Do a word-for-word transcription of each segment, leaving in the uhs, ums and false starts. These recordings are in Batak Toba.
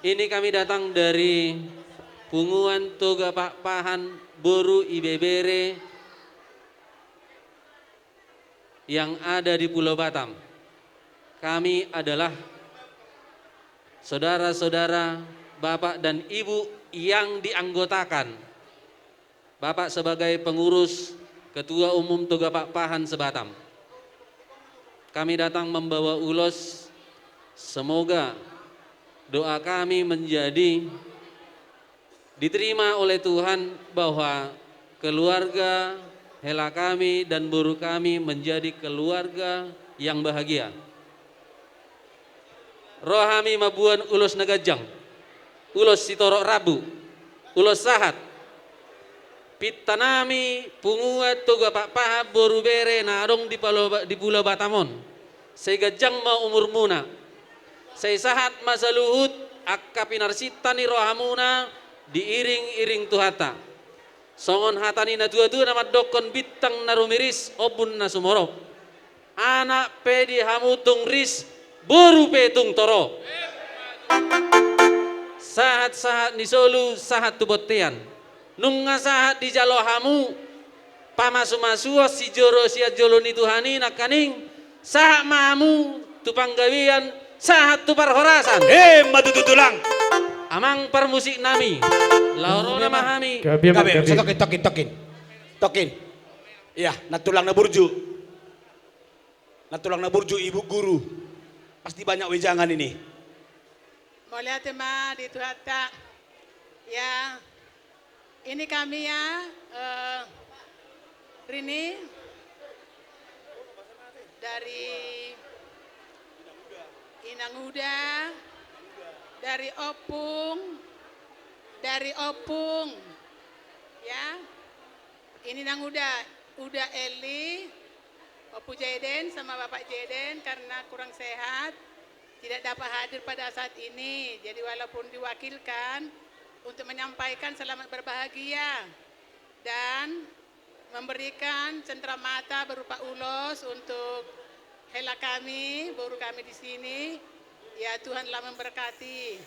Ini kami datang dari Punguan Toga Pakpahan, Boru, Ibebere yang ada di Pulau Batam. Kami adalah saudara-saudara, bapak dan ibu yang dianggotakan Bapak sebagai pengurus, Ketua Umum Toga Pakpahan se-Batam. Kami datang membawa ulos, semoga doa kami menjadi diterima oleh Tuhan, bahwa keluarga hela kami dan boru kami menjadi keluarga yang bahagia. Ro hami mamboan ulos na ganjang, ulos sitorop rambu, ulos sahat. Pintanami, punguan Toga Pakpahan, boru, bere na adong di Pulo, di Pulau Batam on, sai ganjang ma umurmuna, sai sahat ma saluhut angka pinarsinta ni rohamuna diiring-iring Tuhanta. Songon hata ni natuatua na mandokkon, bintang na rumiris ombun na sumorop, anak pe di hamu tung ris, boru pe tung toro. Sahat-sahat ni solu sahat tu bontean. Nunga sahat dijalo hamu pamasumasuon sijolo sian jolo ni Tuhan i nangkaning, sahat ma hamu tu panggabean, sahat tu parhorasan. Emma tutu, Tulang. Amang parmusiknami, laho ro nama hami. Gabe, Amang, gabe, gabe. Tokin, tokin, tokin. Tokin. Iya, nantulang na burju. Nantulang na burju, Ibu Guru. Pasti banyak wejangan ini. Mauliate ma di Tuhanta. Ya, ini kami ya, eh, Rini dari Inang Uda, dari Ompung, dari Ompung. Ya, ini Inang Uda, Uda Eli, Ompu Jeden sama Bapak Jeden karena kurang sehat, tidak dapat hadir pada saat ini. Jadi walaupun diwakilkan untuk menyampaikan selamat berbahagia dan memberikan cenderamata berupa ulos untuk hela kami, boru kami di sini. Ya, Tuhanlah memberkati.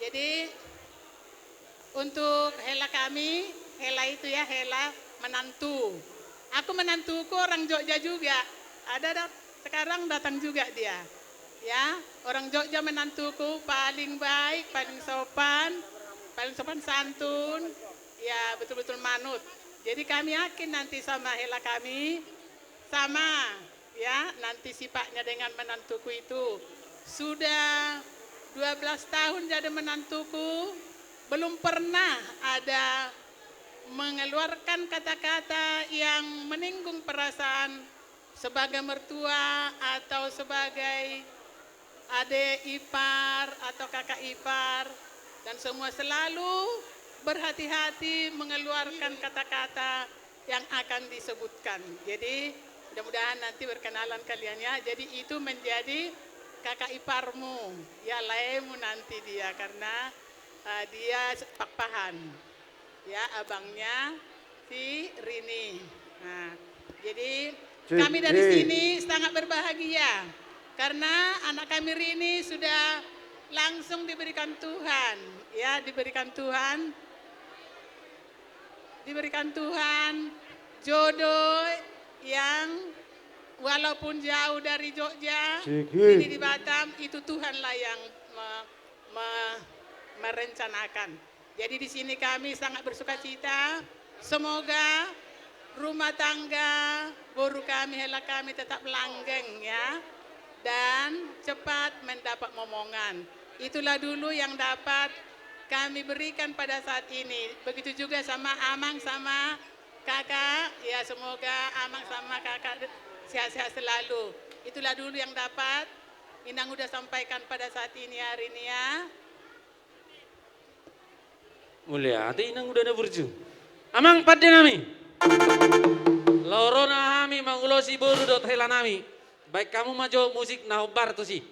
Jadi, untuk hela kami, hela itu ya, hela menantu. Aku menantuku orang Jogja juga. Ada dat-, sekarang datang juga dia. Ya, orang Jogja menantuku paling baik, paling sopan, paling sopan santun. Ya, betul-betul manut. Jadi kami yakin nanti sama hela kami, sama. Ya, nanti sifatnya dengan menantuku itu. Sudah dua belas tahun jadi menantuku, belum pernah ada mengeluarkan kata-kata yang menyinggung perasaan sebagai mertua atau sebagai ade ipar atau kakak ipar, dan semua selalu berhati-hati mengeluarkan kata-kata yang akan disebutkan. Jadi, mudah-mudahan nanti berkenalan kalian ya. Jadi, itu menjadi kakak iparmu, ya, laemu nanti dia, karena, eh, dia Pakpahan. Ya, abangnya si Rini. Nah, jadi kami dari sini sangat berbahagia karena anak kami Rini sudah langsung diberikan Tuhan, ya, diberikan Tuhan, diberikan Tuhan jodoh yang walaupun jauh dari Jogja, ini di Batam, itu Tuhanlah yang me-, me-, merencanakan. Jadi di sini kami sangat bersukacita. Semoga rumah tangga boru kami, hela kami tetap langgeng ya. Dan cepat mendapat momongan. Itulah dulu yang dapat kami berikan pada saat ini. Begitu juga sama amang, sama kakak. Ya, semoga amang sama kakak sehat-sehat selalu. Itulah dulu yang dapat Inang Uda sampaikan pada saat ini ya, Rini ya. Mauliate Inang Uda na burju. Amang pande nami. Laho ro nama hami mangulosi boru dohot hela nami. Baen hamu ma jo musik na hombar tusi.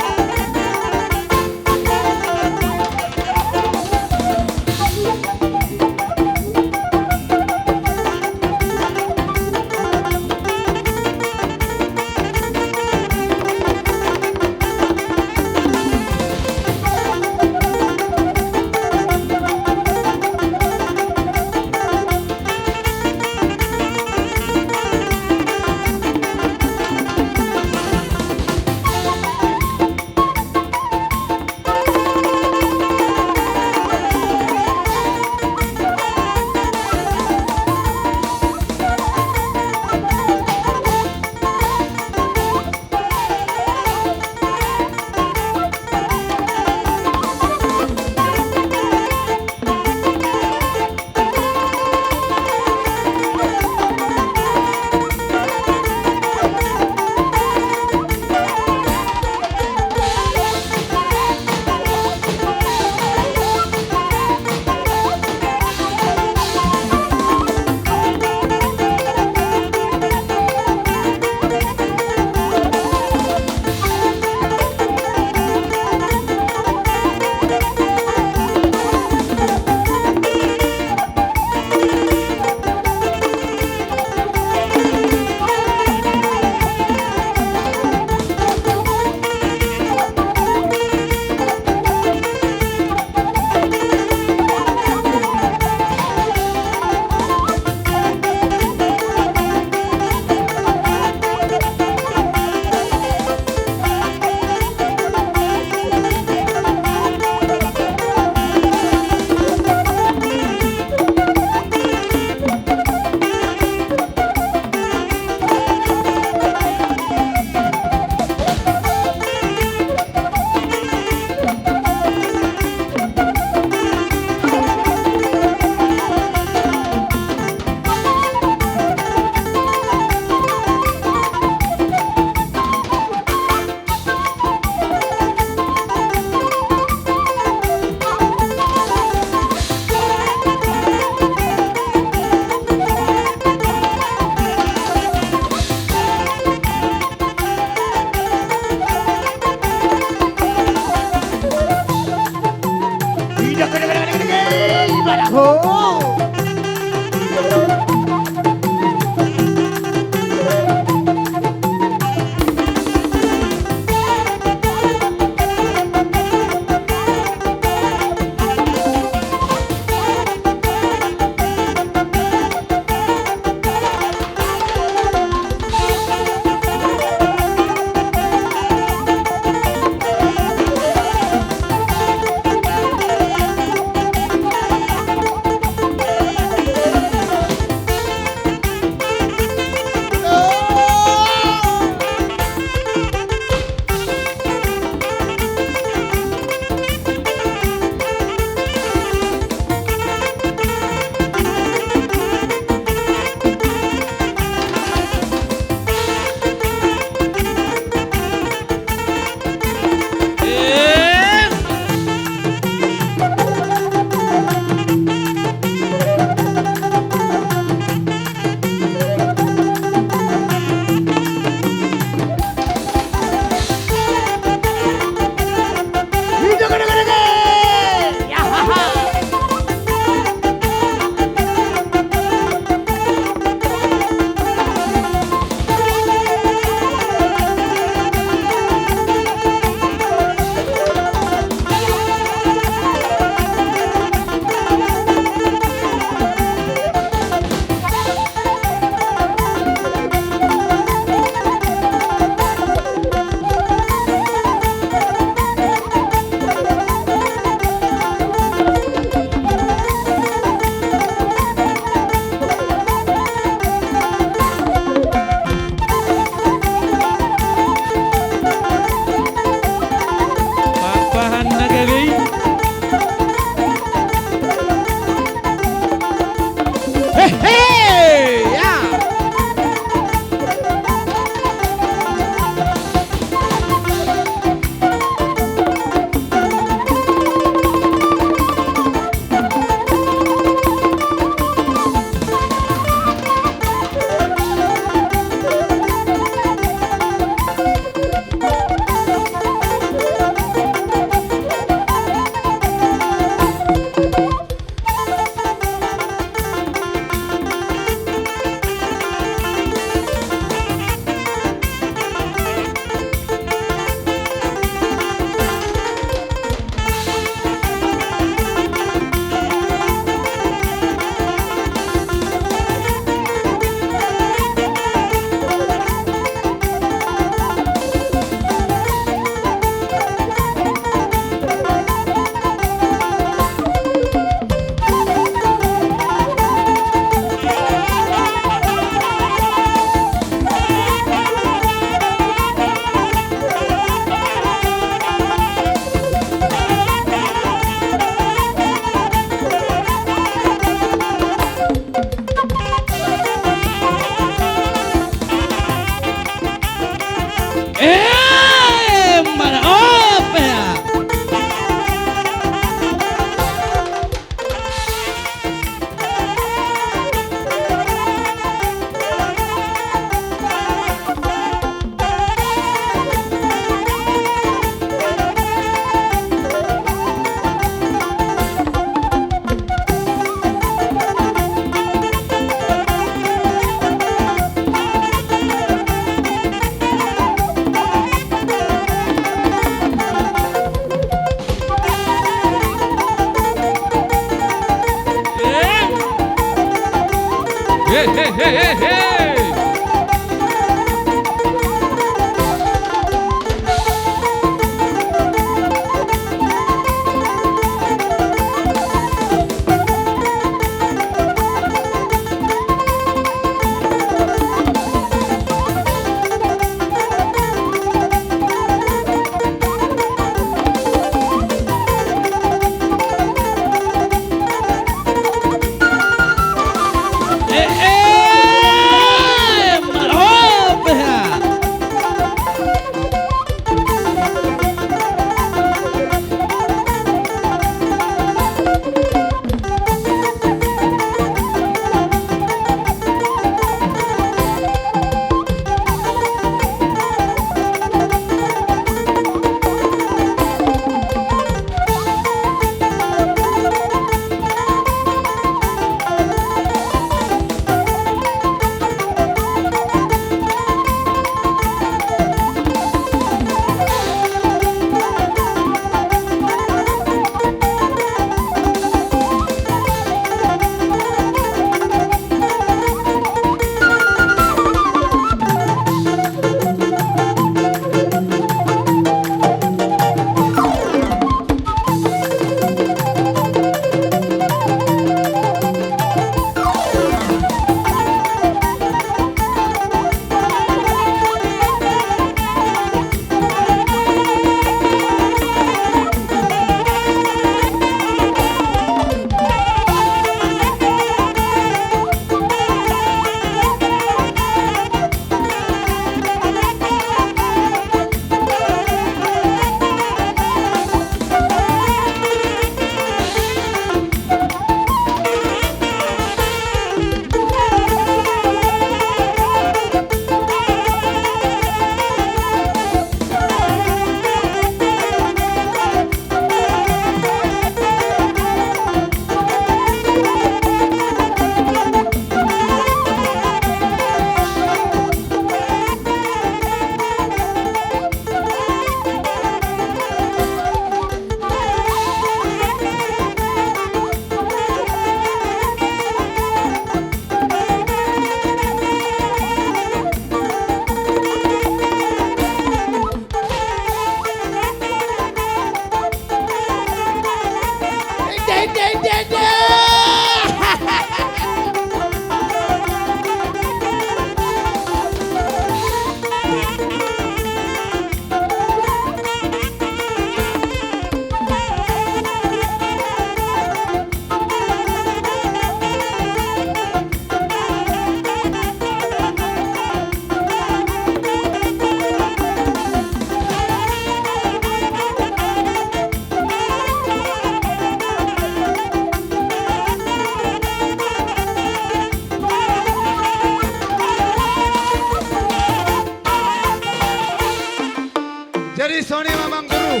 Jadi songon i ma amang guru.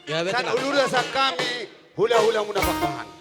Sian hulahula sian hami, hulahula muna Pakpahan.